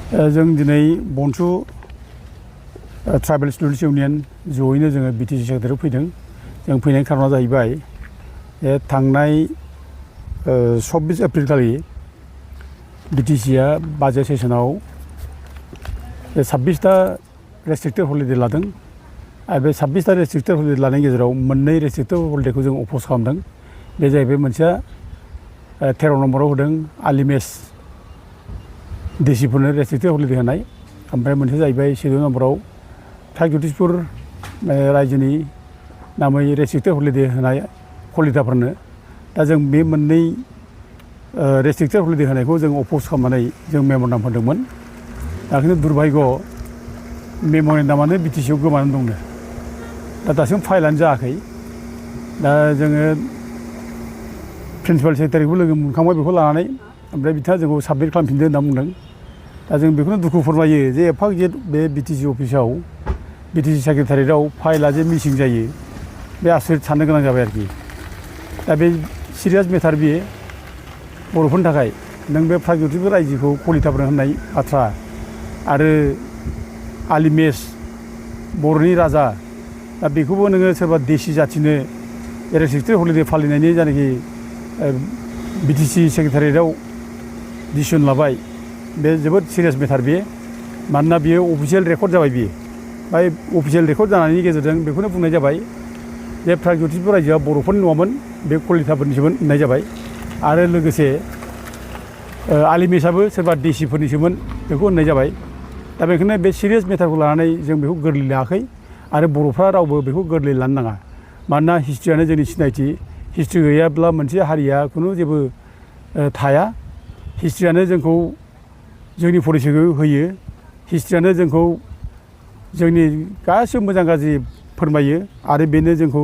जों दिनै बनसु tribal students union जयैनो जोङो बिटिसि सेक्रेटारियाव फैदों। जों फैनायनि खारना जाहैबाय थांनाय 26 एप्रिल खालि बिटिसिआ बाजेट सेसनाव 26टा रेस्ट्रिक्टेड हलिडे लादों आरो बे 26टा रेस्ट्रिक्टेड हलिडे लानायनि गेजेराव मोननै रेस्ट्रिक्टेड हलिडेखौ जों अपोज खालामदों। बे जाहैबाय मोनसेया 13 नम्बराव होदों आलिमेस देसिफोरनो रेस्ट्रिक्टेड हलिडे होनाय, ओमफ्राय मोनसे जाहैबाय 14 नम्बराव प्रागज्यतिसपुर रायजोनि नामै रेस्ट्रिक्टेड हलिडे होनाय कलिताफोरनो। दा जों बे मोननै रेस्ट्रिक्टेड हलिडे होनायखौ जों अपोज खालामनानै जों मेम'रेन्डाम होदोंमोन। दा खिन्थु दुर्भाग्य मेम'रेन्डामानो बिटिसिआव गोमानानै दंनो। दा दासिम फाइलानो जायाखै। दा जोङो प्रिन्सिपाल सेक्रेटारिखौ लोगो मोनखांबाय बेखौ लानानै, ओमफ्राय बिथाङा जोंखौ साबमिट खालामफिनदो होनना बुंदों। दा जों बेखौनो दुखु फोरमायो जे एफा गिदिर बे बिटिसि अफिसाव बिटिसि सेक्रेटारिएटआव फाइला जे मिसिं जायो, बे आसरित साननो गोनां जाबाय आरोखि। दा बे सिरियास मेटार बियो बर'फोरनि थाखाय। नों बे प्रागज्यतिसपुर रायजोखौ कलिताफोर होननाय बाथ्रा आरो आलिमेस बर'नि राजा, दा बेखौबो नोङो सोरबा देसि जाथिनो रेस्ट्रिक्टेड हलिडे फालिनायनि जायनाखि बिटिसि सेक्रेटारिएटआव डिसिसन लाबाय, बे जोबोद सिरियास मेटार बेयो। मानोना बियो अफिसियेल रेकर्ड जाबाय बियो। ओमफ्राय अफिसियेल रेकर्ड जानायनि गेजेरजों बेखौनो बुंनाय जाबाय जे प्रागज्यतिसपुर रायजोआ बर'फोरनि नङामोन, बे कलिताफोरनिसोमोन होननाय जाबाय। आरो लोगोसे आलिमेसआबो सोरबा देसिफोरनिसोमोन बेखौ होननाय जाबाय। दा बेखायनो बे सिरियास मेटारखौ लानानै जों बेखौ गोरलै लायाखै आरो बर'फ्रा रावबो बेखौ गोरलै लानो नाङा। मानोना हिस्ट्रियानो जोंनि सिनायथि। हिस्ट्रि गैयाब्ला मोनसे हारिया खुनु जेबो थाया। हिस्ट्रियानो जोंखौ जोंनि परिचयखौ होयो। हिस्ट्रियानो जोंखौ जोंनि गासिबो मोजां गाज्रि फोरमायो आरो बेनो जोंखौ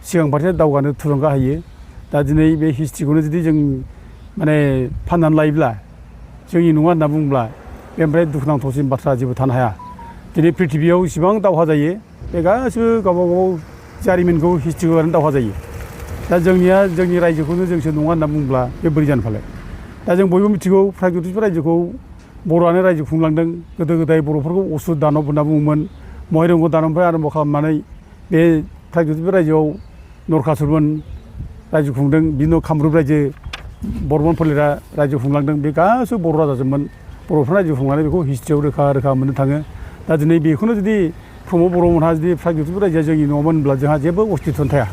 सिगां फारसे दावगानो थुलुंगा होयो। दा दिनै बे हिस्ट्रिखौनो जुदि जों माने फाननानै लायोब्ला, जोंनि नङा होनना बुङोब्ला, बेनिफ्राय दुखुनांथावसिन बाथ्रा जेबो थानो हाया। दिनै प्रिथिबियाव इसिबां दावहा जायो, बे गासिबो गावबा गाव जारिमिनखौ हिस्ट्रिखौ लानानै दावहा जायो। दा जोंनिया जोंनि रायजोखौनो जोंसो नङा होनना बुङोब्ला बे बोरै जानो फालाय। दा जों बयबो मिथिगौ प्रागज्यतिसपुर रायजोखौ बर'आनो रायजो खुंलांदों। गोदो गोदाय बर'फोरखौ असुर दानब होनना बुङोमोन। महिरंग दानबनिफ्राय आरम्भ खालामनानै बे प्रागज्यतिसपुर रायजोआव नरखासुरमोन रायजो खुंदों। बिनि उनाव कामरुप रायजो बर्मन फोलेरा रायजो खुंलांदों। बे गासिबो बर' राजाजोंमोन। बर'फ्रा रायजो खुंनानै बेखौ हिस्ट्रियाव रोखा रोखा मोननो थाङो। दा दिनै बेखौनो जुदि प्रमद बर'मोनहा जुदि प्रागज्यतिसपुर रायजोआ जोंनि नङामोन होनब्ला जोंहा जेबो अस्तित्वनो थाया,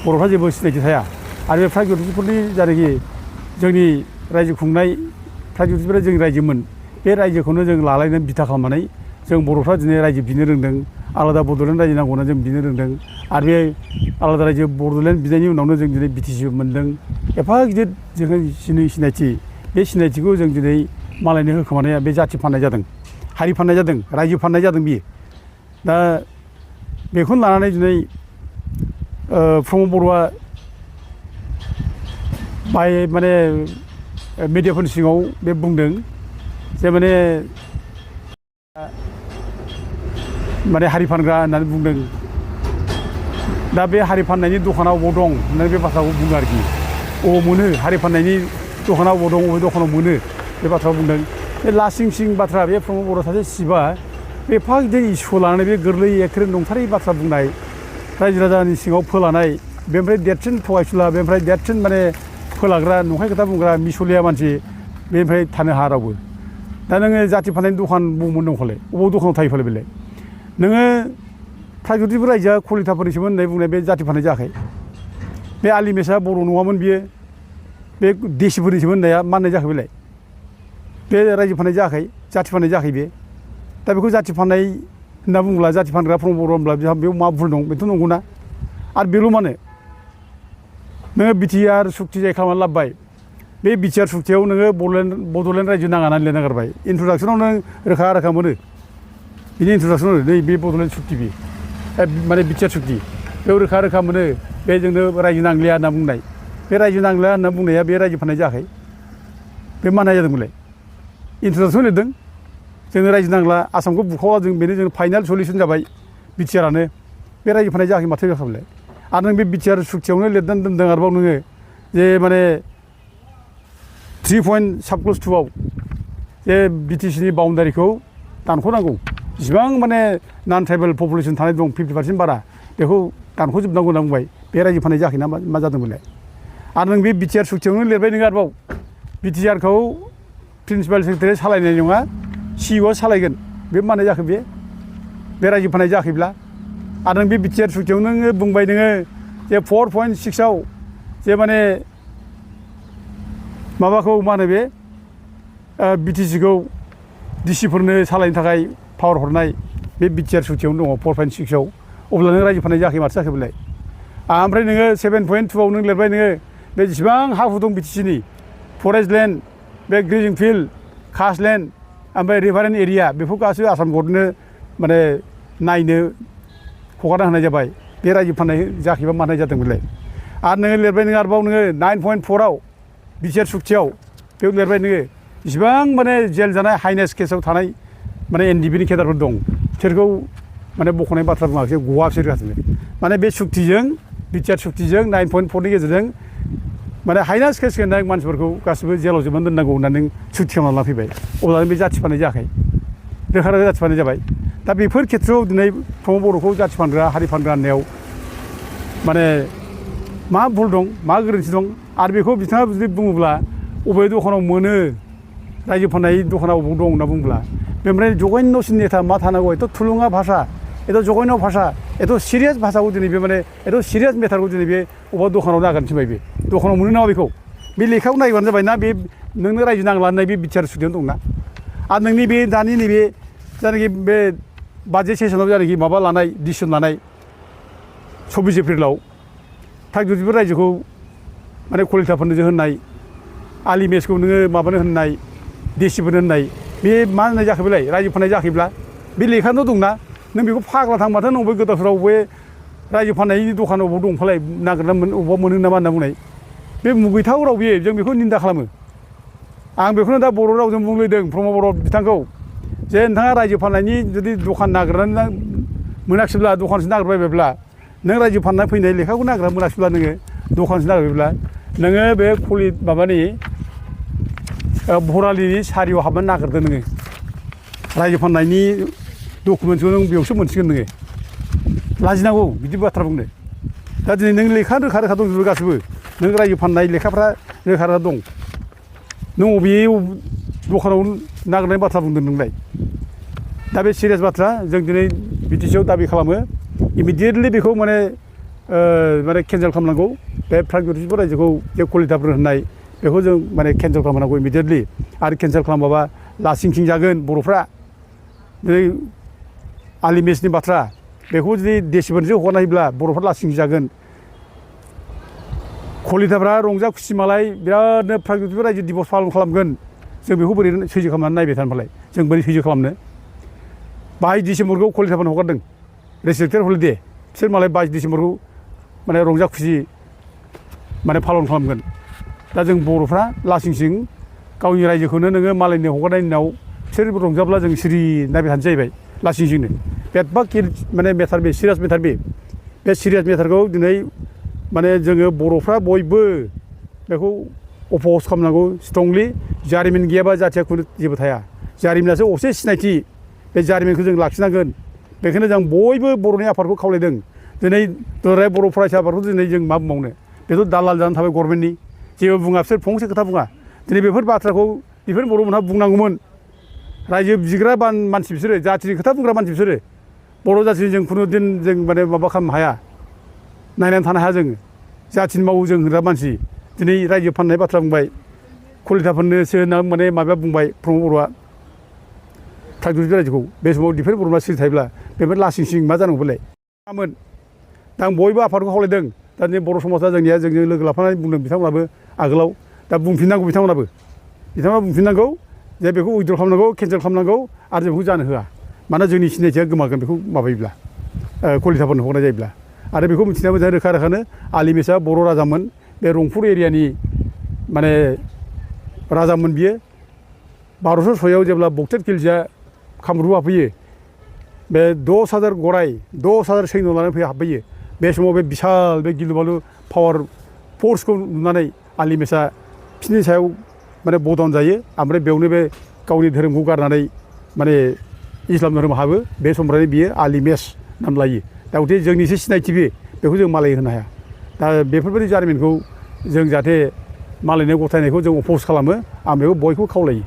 बर'फ्रा जेबो सिनायथि थाया। आरो बे प्रागज्यतिसपुरनि जायनाखि जोंनि रायजो खुंनाय, प्रागज्यतिसपुरा जोंनि रायजोमोन, बे रायजोखौनो जों लालायनानै बिथा खालामनानै जों बर'फ्रा दिनै रायजो बिनो रोंदों। आलादा बड'लेण्ड रायजो नांगौ होनना जों बिनो रोंदों। आरो बे आलादा रायजो बड'लेण्ड बिनायनि उनावनो जों दिनै बिटिसि मोनदों। एफा गिदिर जोंनि सिनायथि, बे सिनायथिखौ जों दिनै मालायनो होखोमानाया बे जाथि फाननाय जादों, हारि फाननाय जादों, रायजो फाननाय जादों बियो। दा बेखौनो लानानै दिनै प्रमद बर'आ माने मिडियाफोरनि सिगाङाव बे बुंदों जे माने हारि फानग्रा होननानै बुंदों। दा बे हारि फाननायनि दखाना अबाव दं होननानै बे बाथ्राखौ बुङो आरोखि। अबाव मोनो हारि फाननायनि दखाना अबाव दं, अबे दखानाव मोनो, बे बाथ्राखौ बुंदों। बे लासिं सिं बाथ्रा, बे प्रमद बर' सासे सिबा बे एफा गिदिर इस्युखौ लानानै बे गोरलै एखेरे नंथारै बाथ्रा बुंनाय, रायजो राजानि सिङाव फोलानाय, बेनिफ्राय देरसिन थगायसुला, बेनिफ्राय देरसिन माने फोलाग्रा, नंखाय खोथा बुंग्रा मिसलिया मानसि, बेनिफ्राय थानो हाया रावबो। दा नोङो जाथि फाननायनि दखान बबेमोन दं फालाय, अबाव दखानाव थायो फालाय बेलाय। नोङो प्रागज्यतिसपुर रायजोआ कलिताफोरनिसोमोन होननाय बुंनाय बे जाथि फाननाय जायाखै। बे आलिमेसआ बर' नङामोन, बियो बे देसिफोरनिसोमोन होननाया माननाय जायाखै बेलाय। बे रायजो फाननाय जायाखै, जाथि फाननाय जायाखै बे। दा बेखौ जाथि फाननाय होनना बुङोब्ला, जाथि फानग्रा प्रमद बर' होनब्ला बेयाव मा भुल दं, बेथ' नंगौना। आरो बेल' मानो नोङो बिटिआर सुक्ति जाय खालामनानै लाबोबाय, बे बिटिआर सुक्तियाव नोङो बड'लेण्ड रायजो नाङा होननानै लिरना गारबाय। इन्ट्रडाक्सनाव नों रोखा रोखा मोनो, बिनि इन्ट्रडाक्सनाव नै बे बड'लेण्ड सुक्ति, बे माने बिटिआर सुक्ति, बेयाव रोखा रोखा मोनो बे जोंनो रायजो नांलिया होनना बुंनाय। बे रायजो नांलिया होनना बुंनाया बे रायजो फाननाय जायाखै, बे मानाय जादोंमोनलाय। इन्ट्रडाक्सन लिरदों जोङो रायजो नांला, आसामखौ बुखावा जों, बेनो जों फाइनाल सलिउसन जाबाय बिटिआरानो, बे रायजो फाननाय जायाखै माथो जाखाबायलाय। आरो नों बे बिटिआर सुक्तियावनो लिरनानै दोनदों आरोबाव नोङो जे माने 3 पइन्ट साबक्लस 2आव जे बिटिसिनि बाउन्डारिखौ दानख'नांगौ जेसेबां माने नन ट्राइबेल पपुलेसन थानाय दं 50% बारा बेखौ दानख'जोबनांगौ होनना बुंबाय बे रायजोफोरनाय जायाखै ना मा जादोंमोनलाय आरो नों बे बिटिआर सुक्तियावनो लिरबाय नोङो आरोबाव बिटिआरखौ प्रिन्सिपाल सेक्रेटारिया सालायनाय नङा सिइअ'आ सालायगोन बे मानो जाखो बे रायजोफोरनाय जायाखैब्ला आरो नों बे बिटिआर सुक्तियावनो नोङो बुंबाय नोङो जे 4.6आव जे माने माबाखौ मा होनो बे बिटिसिखौ डिसिफोरनो सालायनो थाखाय पावार हरनाय बे बिटिआर सुक्तियावनो दङ 4.6आव अब्ला नों रायजोफोरनाय जायाखै माथो जाखो बेलाय ओमफ्राय नोङो 7.2आव नों लिरबाय नोङो बे जेसेबां हा हु दं बिटिसिनि फरेस्ट लेन्ड बे ग्रेजिं फिल्ड कास्ट लेन्ड ओमफ्राय रिभारेन्ट एरिया बेफोर गासैबो आसाम गभर्नमेन्टनो माने नायनो हगारना होनाय जाबाय बे रायजोफोरनाय जायाखैबा मानो जादोंमोनलाय आरो नोङो लिरबाय नोङो आरोबाव नोङो 9.4आव बिटिआर सुक्तियाव बेयाव लिरबाय नोङो जेसेबां माने जेल जानाय हाइनेस केसाव थानाय माने एनडिबिनि केडारफोर दं बिसोरखौ माने बख'नाय बाथ्रा बुङाखै गवा बिसोर गासिबो माने बे सुक्तिजों बिटिआर सुक्तिजों 9.4नि गेजेरजों माने हाइनेस केस गोनां मानसिफोरखौ गासिबो जेलाव जोबनानै दोननांगौ होननानै नों सुक्ति खालामना लाना फैबाय अब्ला बे जाथि फाननाय जायाखै रोखा रोखा जाथि फाननाय जाबाय दा बेफोर खेथ्रआव दिनै प्रमद बर'खौ जाथि फानग्रा हारि फानग्रा होननायाव माने मा भुल दं मा गोरोन्थि दं आरो बेखौ बिथाङा जुदि बुङोब्ला बबे दखानाव मोनो रायजो फाननाय दखानाव बबाव दं होनना बुङोब्ला बेनिफ्राय जगन्यसिन नेता मा थानांगौ एथ' थुलुङा भाषा एथ' जगन्य भाषा एथ' सिरियास भाषाखौ दिनै बे माने एथ' सिरियास मेटारखौ दिनै बे बबेबा दखानाव नागिरनो थिनबाय बे दखानाव मोनो नामा बेखौ बे लेखायाव नायबानो जाबाय ना बे नोंनो रायजो नांला होननाय बे बिटिआर सुक्तियावनो दंना आरो नोंनि बे दानि नैबे जायनाखि बे बाजेट सेसनाव जायनाखि माबा लानाय डिसिसन लानाय 24 एप्रिलाव प्रागज्यतिफोर रायजोखौ माने कलिताफोरनो होननाय आलि मेसखौ नोङो माबानो होननाय डिसिफोरनो होननाय बे मा होननाय जाखो बेलाय रायजो फाननाय जायाखैब्ला बे लेखायावनो दंना नों बेखौ फाग्ला थांबाथ' नों बे गोदावफोराव बे रायजो फाननायनि दखानाव बबाव दंफालाय नागिरना अबावबा मोनो नामा होनना बुंनाय बे मुगैथाव राव बेयो जों बेखौ निन्दा खालामो आं बेखौनो दा बर' रावजों बुंलायदों प्रमद बर' बिथांखौ जे नोंथाङा रायजो फाननायनि जुदि दखान नागिरनानै मोनाखिसैब्ला दखानसो नागिरबायब्ला नों रायजो फाननानै फैनाय लेखाखौ नागिरना मोनाखिसैब्ला नोङो दखानसो नागिरबायब्ला नोङो बे माबानि भरालिनि सारियाव हाबनानै नागिरदो नोङो रायजो फाननायनि डकुमेन्टखौ नों बेयावसो मोनसिगोन नोङो लाजिनांगौ बिदि बाथ्रा बुंनो दा दिनै नों लेखा रोखा रोखा दंजोबो गासिबो नों रायजो फाननाय लेखाफ्रा रोखा रोखा दं नों बबे दखानाव नागिरनाय बाथ्रा बुंदों नोंलाय दा बे सिरियास बाथ्रा जों दिनै बिटिसिआव दाबि खालामो इमिडियेटलि बेखौ माने केन्सेल खालामनांगौ बे प्रागज्यतिफोर रायजोखौ जे कलिताफोर होननाय बेखौ जों माने केन्सेल खालामनांगौ इमिडियेटलि आरो केन्सेल खालामाबा लासिंसिं जागोन बर'फ्रा दिनै आलि मेसनि बाथ्रा बेखौ जुदि डिसिफोरनोसो हगारना होयोब्ला बर'फ्रा लासिंसिं जागोन कलिताफ्रा रंजा खुसि मालाय बिरादनो प्रागज्यतिफोर रायजो दिबस पालन खालामगोन जों बेखौ बोरै सैज्य खालामनानै नायबाय थानो फालाय जों बोरै सैज्य खालामनो 22 डिसेम्बरखौ कलिताफोरनो हगारदों रेस्ट्रिक्टेड हलिडे बिसोर मालाय 22 डिसेम्बरखौ माने रंजा खुसि माने पालन खालामगोन दा जों बर'फ्रा लासिंसिं गावनि रायजोखौनो नोङो मालायनो हगारनायनि उनाव बिसोर रंजाब्ला जों सिरि नायबाय थानो जाहैबाय लासिंसिंनो बेदबा माने मेटार बे सिरियास मेटार बे सिरियास मेटारखौ दिनै माने जोङो बर'फ्रा बयबो बेखौ अपोज खालामनांगौ स्ट्रंलि जारिमिन गैयाबा जाथिया खुनु जेबो थाया जारिमिनासो असे सिनायथि बे जारिमिनखौ जों लाखिनांगोन बेखायनो जों बयबो बर'नि आफादखौ खावलायदों दिनै दुलाराय बर' फरायसा आफादखौ दिनै जों मा बुंबावनो बेथ' दालाल जानानै थाबाय गभर्नमेन्टनि जेबो बुङा बिसोर फंसे खोथा बुङा दिनै बेफोर बाथ्राखौ बेफोर बर'मोनहा बुंनांगौमोन रायजो बिग्रा मानसि बिसोरो जाथिनि खोथा बुंग्रा मानसि बिसोरो बर' जाथिनि जों खुनु दिन जों माने माबा खालामनो हाया नायनानै थानो हाया जोङो जाथिनि मावो जों होग्रा मानसि दिनै रायजो फाननाय बाथ्रा बुंबाय कलिताफोरनोसो होनना माने माबा बुंबाय प्रमद बर'आ प्रागज्यतिफोर रायजोखौ बे समाव बेफोर बर'फ्रा सिरि थायोब्ला बेफोर लासिंसिं मा जानांगौ बेलाय मामोन दा आं बयबो आफादखौ खावलायदों दा दिनै बर' समाजा जोंनिया जोंजों लोगो लाफानानै बुंदों बिथांमोनाबो आगोलाव दा बुंफिननांगौ बिथांमोना बुंफिननांगौ जे बेखौ उइद्र खालामनांगौ केन्सेल खालामनांगौ आरो जों बेखौ जानो होआ मानोना जोंनि सिनायथिया गोमागोन बेखौ माबायोब्ला कलिताफोरनो हगारनाय जायोब्ला आरो बेखौ मिथिनाया मोजां रोखा रोखानो आलिमेसआ बर' राजामोन बे रंपुर एरियानि माने राजामोन बियो 1206आव जेब्ला बक्टेट खिलजिया कामरुप हाबफैयो बे 10,000 गराय 10,000 सैन्य लानानै हाबफैयो बे समाव बे बिसाल बे गिलु बालु पावार फर्सखौ नुनानै आलिमेसआ बिसोरनि सायाव माने बदन जायो ओमफ्राय बेयावनो बे गावनि धोरोमखौ गारनानै माने इस्लाम धोरोम हाबो बे समनिफ्रायनो बियो आलिमेस नाम लायो दा गथिखे जोंनि एसे सिनायथि बेखौ जों मालाय होनो हाया दा बेफोरबायदि जारिमिनखौ जों जाहाथे मालायनो गथायनायखौ जों अप'ज खालामो आं बेखौ बयखौबो खावलायो